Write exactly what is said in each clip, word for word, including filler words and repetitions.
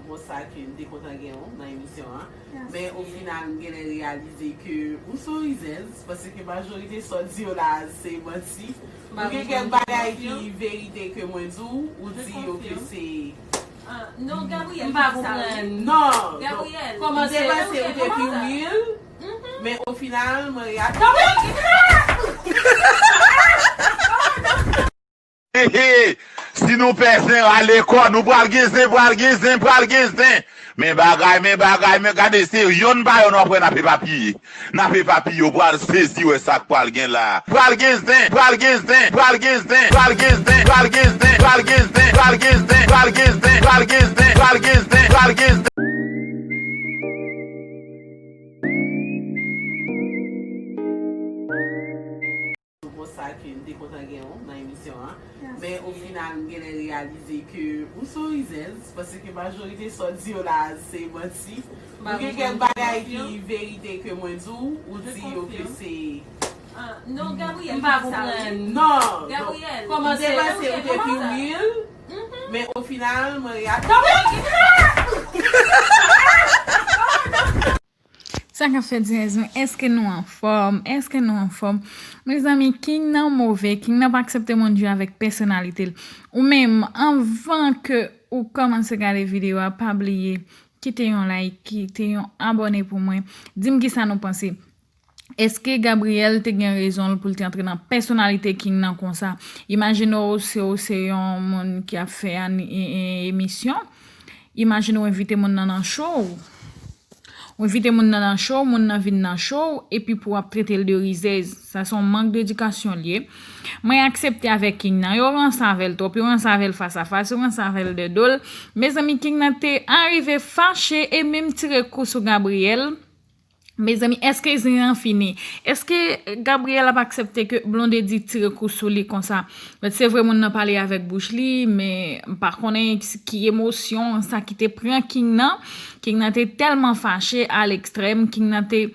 Bon, sa ke m te kontan gen w nan emisyon an. Men o final, m genlè reyalize ke ou se yon rizèz, paske majorite sa w di yo la, se manti. Ou gen kèk bagay ki verite ke mwen di w, ou di yo ke se... Non, Gabriel, m pa konprann. Non, Gabriel, kòman se, se ou te pi real, men o final, mwen reyalize... Si nou pè zen, ale kò nou, pral gen zen, pral gen zen, pral gen zen. Men bagay, men bagay, men gade se yonn pa yonn w ap wè n ap epapiye. N ap epapiye, w pral sezi wè sa k pral gen la. Pral gen zen, pral gen zen, pral gen zen, pral gen zen, pral gen zen, pral gen zen, pral gen zen, pral gen zen, pral gen zen, pral gen zen, pral gen zen. Bon, sa ke m te kontan gen w nan emisyon an. Men o final, m genlè reyalize ke ou se yon rizèz, paske majorite sa w di yo la, se manti. Ou gen kèk bagay ki verite ke mwen di w, ou di yo ke se... Non, Gabriel, m pa konprann. Non, Gabriel, kòman se, se ou te pi real, men o final, mwen reyalize... Sa k ap fèt, zyèz mwen? Èske nou anfòm? Èske nou anfòm? Mezanmi, King nan move. King nan pa aksepte moun jwe avèk pèsonalite l. Ou menm, anvan ke ou kòmanse gade videyo a, pa bliye kite yon like, kite yon abòne pou mwen. Di m kisa nou panse. Èske Gabriel te gen rezon l pou l te antre nan pèsonalite King nan konsa? Imajine w se w se yon moun ki ap fè emisyon. Imajine w envite moun nan nan show. Ou envite moun nan nan show, moun nan vin nan show, epi pou w ap trete l de rizèz. Sa se yon mank de edikasyon l ye. Mwen aksepte avèk King nan. Yo ranse avè l twòp, yo ranse avè l fas a fas, yo ranse avè l de do l. Mezanmi, King nan te arive fache e menm tire kou sou Gabriel. Mezanmi, èske zen an fini? Èske Gabriel ap aksepte ke Blondedy tire kou sou li konsa? Mèt, se vre, moun nan pale avèk bouch li, men m pa konnen ki emosyon sa ki te pran King nan. King nan te tèlman fache a lekstrèm, King nan te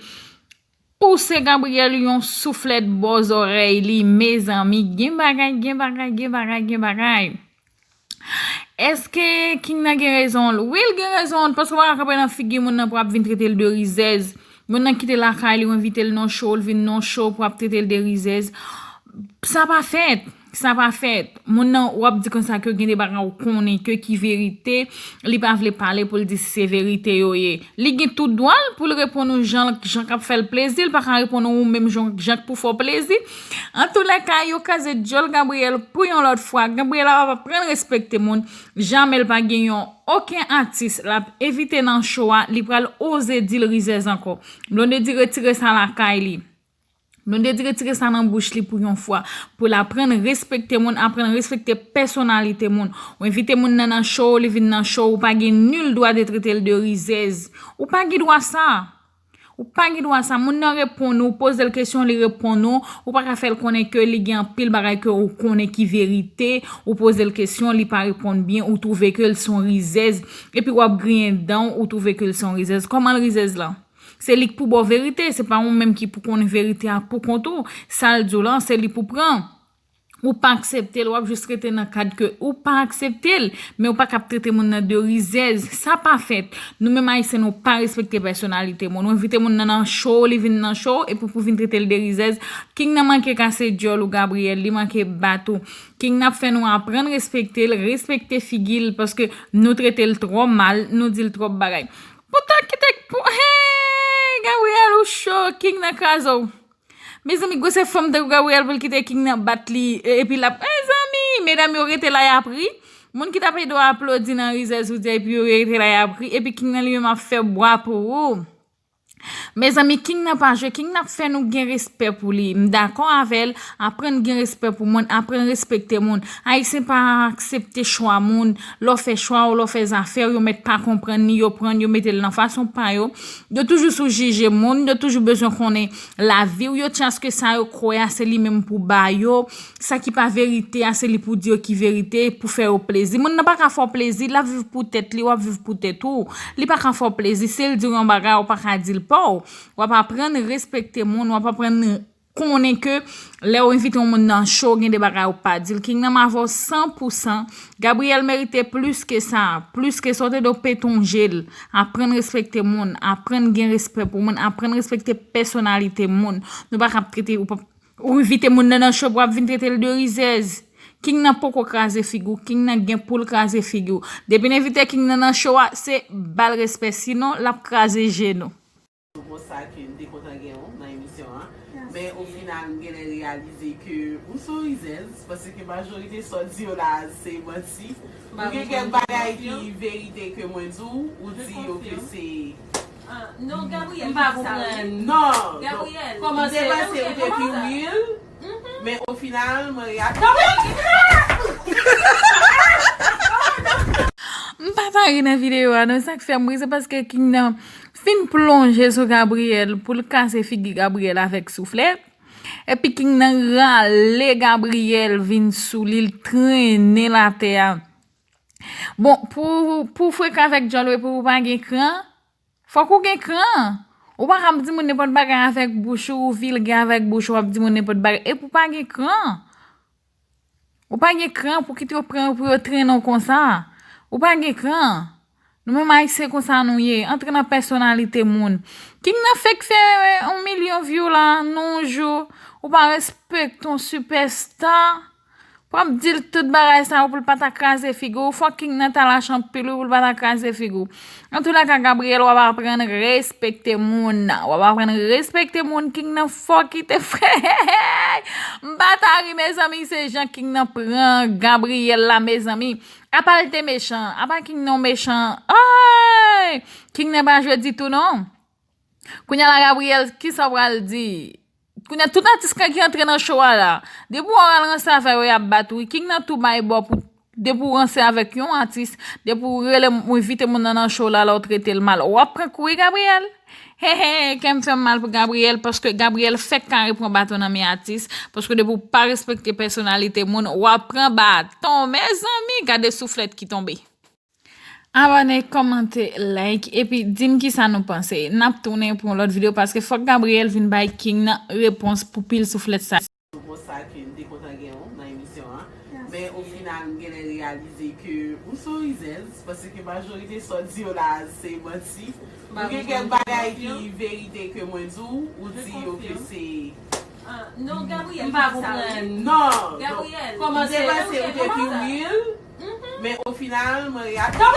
pouse Gabriel yon souflèt bò zòrèy li. Mezanmi, gen bagay, gen bagay, gen bagay, gen bagay. Èske King nan gen rezon l? Wi, l gen rezon l, paske w pa ka kanpe nan figi moun nan pou ap vin trete l de rizèz. Moun nan kite lakay li, w envite l nan show, l vin nan show pou ap trete l de rizèz. Sa pa fèt. Sa pa fèt. Moun nan, w ap di konsa ke gen de bagay ou konnen ke ki verite, li pa vle pale pou l di si se verite yo ye. Li gen tout dwa l pou l reponn ou jan, jan k ap fè l plezi, li pa ka reponn ou menm jan, jan k pou fè w plezi. Antoulèka, yo kraze djòl Gabriel pou yon lòt fwa. Gabriel ap aprann respekte moun. Jamè l pa gen yon okenn atis l ap envite nan show a, li pral oze di l rizèz ankò. Blondedy retire sa lakay li. Blondedy retire sa nan bouch li pou yon fwa. Pou l aprann respekte moun, aprann respekte pèsonalite moun. Ou envite moun nan nan show, li vin nan show, ou pa gen nil dwa de trete l de rizèz. Ou pa gen dwa sa. Ou pa gen dwa sa. Moun nan reponn ou, poze l kesyon, li reponn ou. Ou pa ka fè l konnen ke li gen anpil bagay ke ou konnen ki verite. Ou poze l kesyon, li pa reponn byen, ou twouve ke l se yon rizèz. Epi w ap griyen dan w, ou twouve ke l se yon rizèz. Kòman l rizèz la? Se li k pou ba w verite, se pa ou menm ki pou konnen verite a pou kont ou. Sa l di w lan, se li pou pran. Ou pa aksepte l, w ap jis rete nan kad ke ou pa aksepte l, men ou pa ka ap trete moun nan de rizèz. Sa pa fèt. Nou menm Ayisyen, nou pa respekte pèsonalite moun. Ou envite moun nan nan show, li vin nan show, epi pou vin trete l de rizèz. King nan manke kase djòl ou Gabriel, li manke bat ou. King nan ap fè nou aprann respekte l, respekte figi l, paske nou trete l twò mal, nou di l twòp bagay. Poutan kite pou, hey, Gabriel ou cho, King nan kraze w. Mezanmi, gwosè fanm tankou Gabriel pou l kite King nan bat li, e, epi l ap, mezanmi, medam yo rete la y ap ri. Moun ki t ap ede w aplodi nan rizèz ou di, epi yo rete la y ap ri, epi King nan li menm ap fè bwa pou ou. Mezanmi, King nan pa jwe, King nan ap fè nou gen respè pou li. M dakò avè l, aprann gen respè pou moun, aprann respekte moun. Ayisyen pa aksepte chwa moun, lè w fè chwa w, lè w fè zafè w, yo mèt pa konprann ni, yo pran l, yo mete l nan fason pa yo. Yo toujou sou jije moun, yo toujou bezwen konnen lavi w, yo tchaske sa yo kwè a se li menm pou ba yo, sa ki pa verite a se li pou di yo ki verite, pou fè yo plezi. Moun nan pa ka fè w plezi, l ap viv pou tèt li, w ap viv pou tèt ou. Li pa ka fè w plezi, si l di w yon bagay, ou pa ka di l pa w. W ap aprann respekte moun, w ap aprann konnen ke lè w envite yon moun nan show, gen de bagay ou pa di l. King nan m avè w san pou san. Gabriel merite plis ke sa. Plis ke sa, w te dwe pete yon je l. Aprann respekte moun. Aprann gen respè pou moun. Aprann respekte pèsonalite moun. Nou pa ka ap trete, ou pa, ou envite moun nan nan show pou w ap vin trete l de rizèz. King nan poko kraze figi w. King nan gen pou l kraze figi w. Depi n envite King nan nan show a, se ba l respè. Sinon, l ap kraze je nou. Pou sa ke m te kontan gen w nan emisyon an. Men o final, m genlè reyalize ke ou se yon rizèz, paske majorite sa w di yo la, se manti. Ou gen kèk bagay ki verite ke mwen di w, ou di yo ke se... Ah, non, Gabriel, m pa konprann. Non, Gabriel, kòman se pase ou te pi real, men o final, mwen reyalize... M pa ta ri nan videyo a, non, sa k fè m ri, se paske King nan fin plonje sou Gabriel pou l kase figi Gabriel avèk souflèt. Epi King nan rale Gabriel vin sou li, l trennen l atè a. Bon, pou, pou frekan avèk djòl, wi, pou ou pa gen kran, fòk ou gen kran. Ou pa ka ap di moun nenpòt bagay avèk bouch ou, ou vilgè avèk bouch ou, w ap di moun nenpòt bagay. Epi ou pa gen kran. Ou pa gen kran pou kite yo pran, pou yo trennen w konsa. Ou pa gen kran. Nou menm Ayisyen konsa nou ye. Antre nan pèsonalite moun. King nan fèk fè yon milyon view la, nan yon jou. Ou pa respekte yon sipèsta. Pou ap di l tout bagay sa yo pou l pa ta kraze figi w. Fòk King nan ta lach anpil wi pou l pa ta kraze figi w. Antoulèka, Gabriel, w ap aprann respekte moun. W ap aprann respekte moun. King nan fò kite frè. M pa ta ri, mezanmi, se jan King nan pran Gabriel la, mezanmi. Apa l te mechan, apa King nan mechan. Ay! King nan pa jwe ditou, non. Kounye a la, Gabriel, kisa w pral di? Kounye a, tout atis ki antre nan show a la, depi w al ranse avè yo, y ap bat ou. King nan tou bay bò pou, depi w ranse avèk yon atis, depi w rele, w envite moun nan nan show la, la w trete l mal, w ap pran kou wi, Gabriel. He, he, kè m fè m mal pou Gabriel, paske Gabriel fèk kare pran baton nan men atis, paske depi w pa respekte pèsonalite moun, w ap pran baton. Mezanmi, gade souflèt ki tonbe. Abòne, kòmante, like, epi di m kisa nou panse. N ap tounen pou yon lòt videyo, paske fòk Gabriel vin bay King nan repons pou pil souflèt sa. Pou sa ke m te kontan gen w nan emisyon an. Men o final, m genlè reyalize ke ou se yon rizèz, paske majorite sa w di yo la, se manti. Ou gen kèk bagay ki verite ke mwen di w, ou di yo ke se... Ah, non, Gabriel, m pa konprann. Non, Gabriel, kòman se pase ou te pi real, men o final, mwen reyalize...